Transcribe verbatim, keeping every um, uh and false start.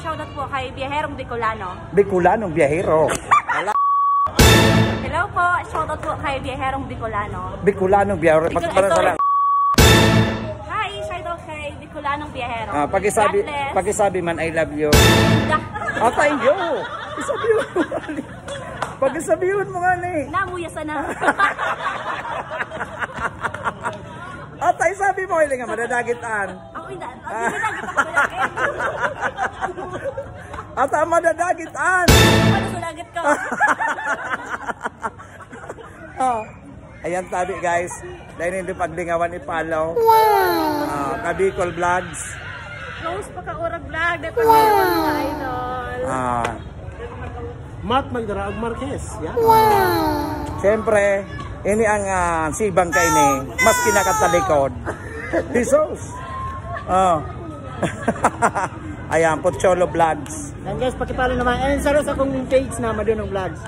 Shoutout po kay Biyaherong Bicolano. Bicolanong biyahero. Hello po, shoutout po kay Biyaherong Bicolano. Bicolanong biyahero. Bicol- Para sa lang. Hi, shoutout kay Bicolanong Biyahero. Ah, pakisabi, God bless. Pakisabi man, "I love you." Da- Ah, thank you. Isabi mo. Pakisabihin mo nga ni. Namuya sana. At ay sabi mo, hindi nga madadagitan. Ako hindi. Ako hindi lagi ako lagi. At ang madadagitan. Ano sa lagit ko? Oh. Ayan tabi guys. Dahil hindi paglingawan i-follow. Wow. Kabicol Vlogs. Rose Pakaurag Vlog. Dito wow. Mga idol. Ah, Matt Magdaraag Marquez. Yan. Siyempre, ini ang ah, sibang kay ni mas kinakatalikod. Jesus. Oh. Ayan, Pocholo Vlogs. Yan guys, pakipalo naman. And sa sa kong page na Madunong Vlogs.